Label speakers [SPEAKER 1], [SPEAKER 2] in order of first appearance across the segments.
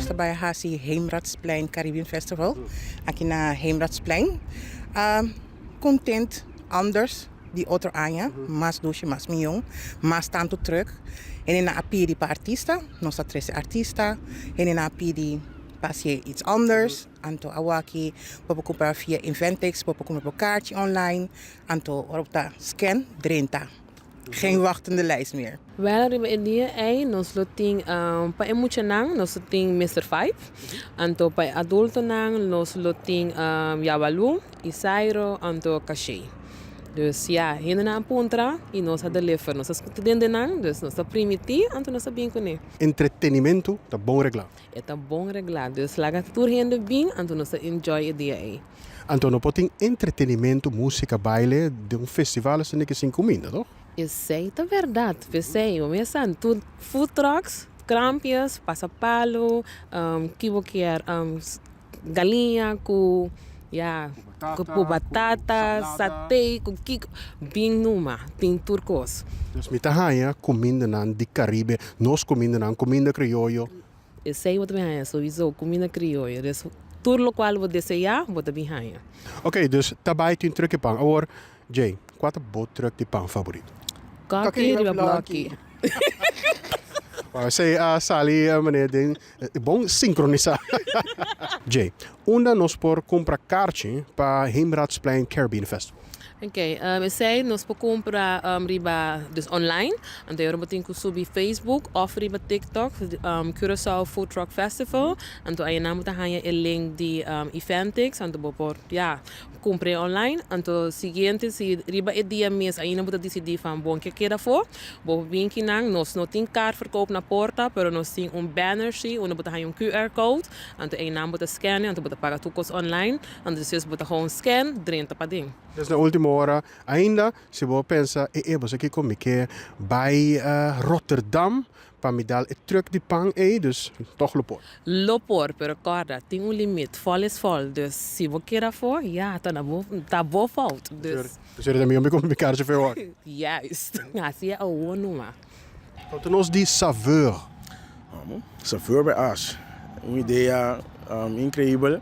[SPEAKER 1] Nos ta bai hasi Heemraadsplein Caribbean Festival aki na Heemraadsplein. Content anders di otro aña, mas dushi, mas mion, mas tantu truck. Hendenan a pidi pa artista, nos ta trese artista. Hendenan a pidi pa hasi iets anders, anto awaki bo por kumpra via Inventix, bo por kumpra bo kaarchi online, anto ora bo ta scan drenta. Geen wachtende lijst meer.
[SPEAKER 2] Wel riba e dia ei nos lo tin pa e muchanan nos lo tin Mister Five, anto pa e adultonan nos lo tin Yabalu, Isairo anto Kashey. Dus ya, hendenan a puntra y nos a deliver. Nos a scucha den nan, dus nos a primiti anto nos a bin cune.
[SPEAKER 3] Entretenimento ta bon reglá.
[SPEAKER 2] E ta bon reglá, dus laga tur hende bin anto nos ta enjoy e dia ei.
[SPEAKER 3] Anto no por tin entretenimento, música, baile den un festival asina ke sin kuminda, toch?
[SPEAKER 2] Esei ta bèrdat, p'esei bo mes sa tur food trucks, krampjes, pasapalo, ki bo kier, galiña ku ya ku batata, saté, ku kiko, bin numa, tin tur kos.
[SPEAKER 3] Dus mi ta haña kumindanan di Karibe, nos kumindanan, kuminda krioyo.
[SPEAKER 2] Esei bo ta bin haña souiso, kuminda krioyo. Dus tur lokual bo deseá, bo ta bin haña.
[SPEAKER 3] Ok, dus ta bai tin truk di pan. Awor, Jay, kua ta bo truk di pan faborito?
[SPEAKER 2] Koki riba bloki.
[SPEAKER 3] Wou, esei a sali manera den bon sinkronisá. Jay, unda nos por kumpra karchi pa Heemraadsplein Caribbean Festival?
[SPEAKER 2] Ok, esei nos por kumpra riba, dus online, anto ora bo tin ku subi Facebook òf riba TikTok, Curaçao Food Truck Festival, anto ayanan bo ta haña e link di Eventix, anto bo por, ya, kumpr'é online. Anto siguiente si riba e dia mes ainda bo ta disidí van bon ke keda afó, bo por bin kinan, nos no tin kaartverkoop na porta, pero nos tin un banner si unda bo ta haña un QR code, anto einan bo ta scan'e, anto bo ta paga tur kos online. Anto despues bo ta gewoon scan, drenta paden.
[SPEAKER 3] Des na ultimo ora ainda, si bo pensa, e e bo sa kiko, mi ke bai Rotterdam pa mi dal e truck di pan ei, dus tog lo por.
[SPEAKER 2] Lo por, pero corda, tin un limit, vol is vol, dus si bo keda afo, ya, ta na bo, ta bo fout, dus.
[SPEAKER 3] Dus ta mihor mi kumpra mi karchi for awor.
[SPEAKER 2] Juist, hasi e awor numa.
[SPEAKER 3] Conta nos di Saveur.
[SPEAKER 4] Saveur bij As, un idea increibel,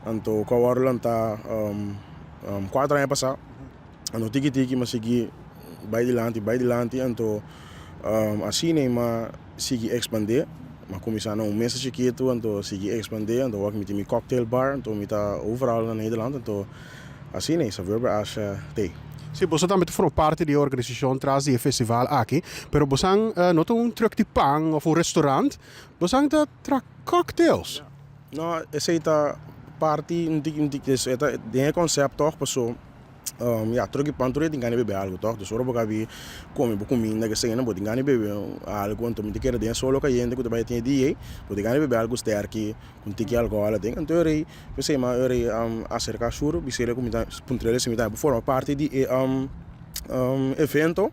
[SPEAKER 4] anto cu a wordo lanta cuatro aña pasa, anto tiki tiki mi a sigui bay dilanti bay dilanti anto asina mi a sigui expande, mi a cuminsa na un mesa chikito anto sigui expande anto awor mi tin mi cocktail bar anto mi ta overal na Nederland anto. Asina e Saveur by Asha t'ei.
[SPEAKER 3] Sí, boso tambe ta forma parti di e organisashon tras di e festival aki, pero bosan no ta un truck di pan of un restaurant, bosan ta traha cocktails.
[SPEAKER 4] No, esei ta parti un tiki un tiki, e ta den e concept tog, paso ya truck di pan tur e tin gana di bebe algo tog, dus ora bo ka bi come bo cuminda kesei bo tin gana di bebe algo, anto mi ta kere den e solo cayente cu ta bay tin e dia ei, bo tin gana di bebe algo sterki cu un tiki alcohol aden, anto e rei. P'esei mi a rei aserká Shur, bis'el ku mi ta puntr'el si mi ta por forma parti di e evento.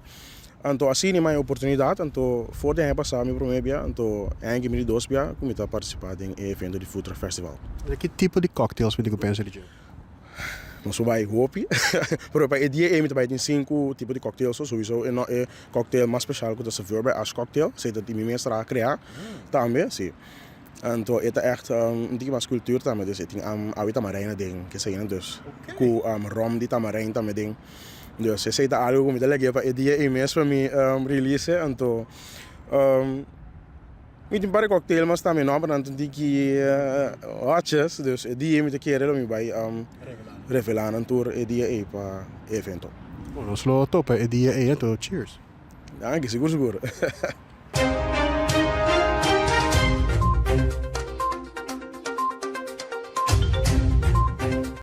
[SPEAKER 4] Anto asina mi a haña oportunidat, anto for di aña pasá mi promé bia, anto aña aki mi di dos bia ku mi ta partisipá den e evento di Food Truck Festival.
[SPEAKER 3] Ki tipo di cocktails mi tin ku pensa di dje?
[SPEAKER 4] Nos por bai hopi, pero pa e dia ei mi ta bai tin sinku tipo di cocktails, souiso e no e cocktail mas speshal ku ta Saveur by Ash Cocktail, esei ta di mi mes traha kreá tambe, si. Anto e ta echt un tiki mas cultuur tambe, dus e tin awi tamarijn aden, keseinan dus, ku rom di tamarijn tambe den. Dus esei ta algo ku mi ta lag'é pa e dia ei mes pa mi release, anto mi tin par di cocktail mas tambe no, pero nan ta un tiki hotjes, dus e dia ei mi ta kere lo mi bai revelá nan tur e dia ei pa e evento.
[SPEAKER 3] Bon, nos lo topa e dia ei anto, cheers.
[SPEAKER 4] Danki, sigur sigur.